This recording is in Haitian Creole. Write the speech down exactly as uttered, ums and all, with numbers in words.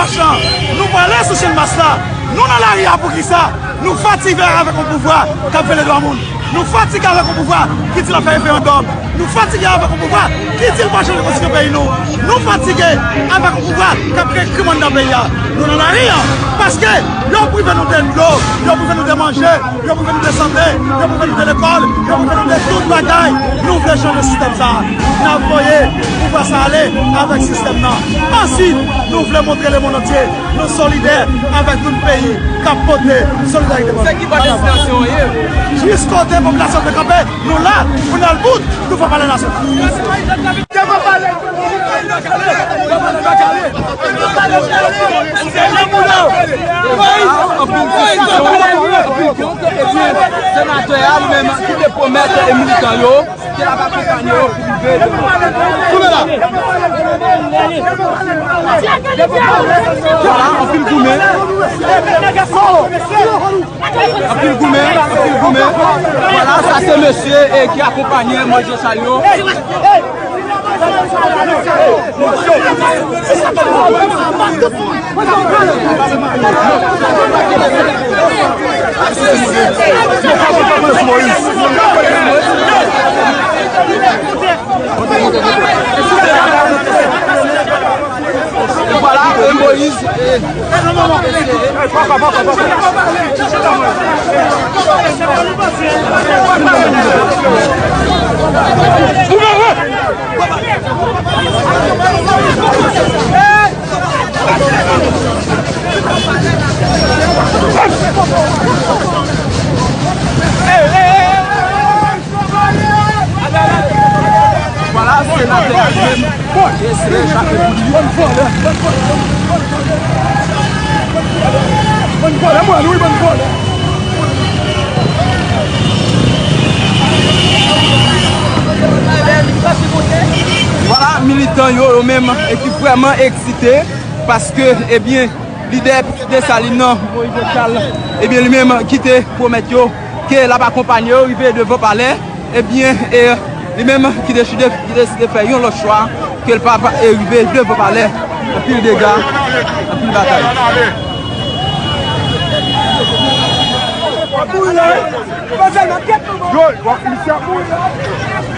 Machan, nou prale sou Channmas la. Nou nan lari a poukisa? Nou fatige avèk yon pouvwa k ap vyole dwa moun. Nou fatige avèk yon pouvwa ki di l ap fè referandòm. Nou fatige avèk yon pouvwa ki di l pral chanje konstitisyon peyi nou. Nou fatige avèk yon pouvwa k ap kreye krim anndan peyi a. Nou nan lari a paske yo prive nou de dlo, yo prive nou de manje, yo prive nou de sante, yo prive nou de lekòl, yo prive nou de tout bagay. Nou vle chanje sistèm sa a. N ap voye pouvwa sa a ale avèk sistèm nan. Ansuit, nou vle montre lemonn antye nou solidè avèk tout peyi k ap pote solidarite. Se ki bò destinasyon w ye? Jis kote popilasyon te kanpe, nou la pou n al bout, nou fè palè nasyonal. Anpil disizyon, anpil kont, ebyen, senatè a li menm ki te pwomèt e militan yo ke l ap akonpanye yo pou rive devan. Vwala, anpil goumen. Anpil goumen, anpil goumen. Vwala, sa se mesye e ki akonpanye Moïse Jochal yo. Vwala, e Moïse, e, Vwala, senatè a li menm ki eseye chape pou li. Bann vòlè, bann vòlè, bann vòlè, bann vòlè, mwen, wi, bann vòlè. Vwala, militan yo, yo menm, e ki vrèman eksite, paske, ebyen, lidè Desalin nan, Moïse Jochal, ebyen, li menm ki te pwomèt yo ke l ap akonpanye yo rive devan palè, ebyen, e li menm ki deside, ki deside fè yon lòt chwa, ke l pa, pa, e rive devan palè. Anpil dega, anpil batay. Yo, w ap misye ap mouri.